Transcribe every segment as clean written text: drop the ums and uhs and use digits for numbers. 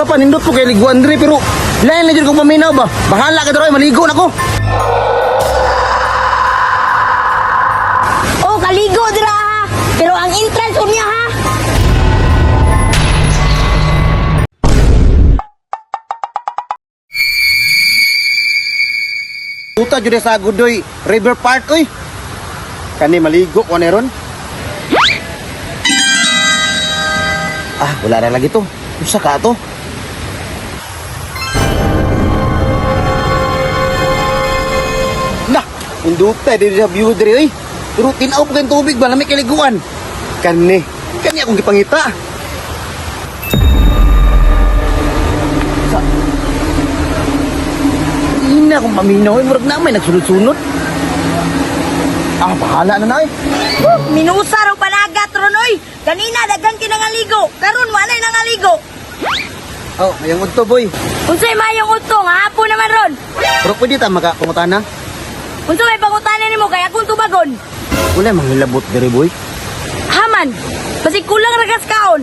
pa nindot po kay liguan diri pero lain na jud kong paminaw ba. Bahala ka diri, maligo na ko. Oh, kaligo dira ha. Pero ang entrance unya ha. Puta jud sa Gudoy River Park oy. Kani maligo ko na ron. Ah, wala na lagi to. Usa ka to. Nah, induta diri sa view diri oy. Pero tinaw pa kayong tubig ba lami kay liguan. Kani, kani akong gipangita. Sa Ina akong paminaw, eh. Murag na may nagsunod-sunod. Ah, bahala na na eh. Minusa raw panagat ron oy. Kanina daghan kay nangaligo. Karon wala nangaligo. Oh, mayong udto, boy. Unsay mayong udto nga hapon naman ron. Pero pwede ta makapangutana. Unsa may pangutana nimo kay akong tubagon? Wala manghilabot diri, boy. Haman, basig kulang ra kas kaon.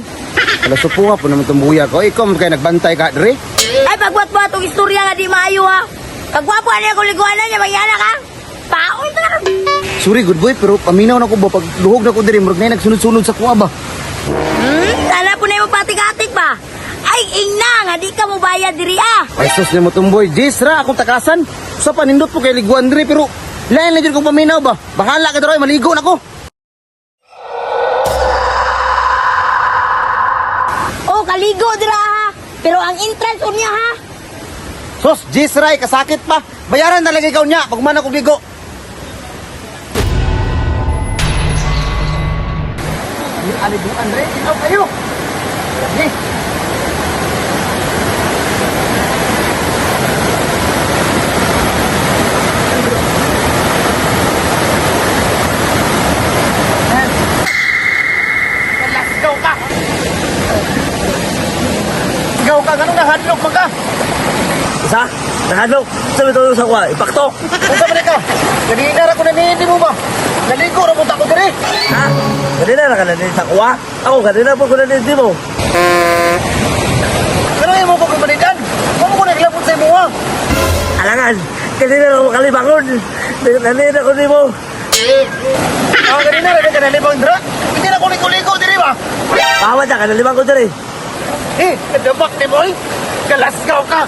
Wala supuha po naman itong buya ko. Ikaw man kay nagbantay ka diri. Ay pagwat-wat og istorya nga di maayo ha. Kagwapo ani ako liguanan niya mangyana ka. Paon ta ron. Sorry, good boy, pero paminaw na ko ba? Pag luhog na ko diri, murag na nagsunod-sunod sa kuha ba? Sana po na yung patik-atik ba? Ay, ingna nga di ka mo bayad diri ah. Ay, sus na mo itong boy. Jis, ra, akong takasan. Sa panindot po kay liguan diri, pero lain na dyan kong paminaw ba? Bahala ka diri, maligo na ko. Oh, kaligo dira ha. Pero ang entrance unya ha. Sus, Jis, ra, eh, kasakit pa. Bayaran talaga ikaw niya pag man ako ligo. Aliguan, re. Ikaw kayo. Eh. Ikaw ka! Ikaw ka! Ganun nahadlok man ka! Sa? Nakadlok. Sa ito sa kuha. Ipakto. Unsa man ka? Kanina ra ko nanindi mo ba? Naligo ra punta ko diri. Ha? Kanina na ka nanin sa kuha? Ako kanina po ko nanin mo. Kano imo ko kumanidan? Mo ko naglabot sa imo ha? Alangan. Kanina na ako kalibangon. Nanin ako nimo. Ah, kanina ra ka nalibang dira. Hindi na ko liko-liko diri ba? Pawad na ka nalibang ko diri. Eh, kadabak ni boy. Galasgaw ka.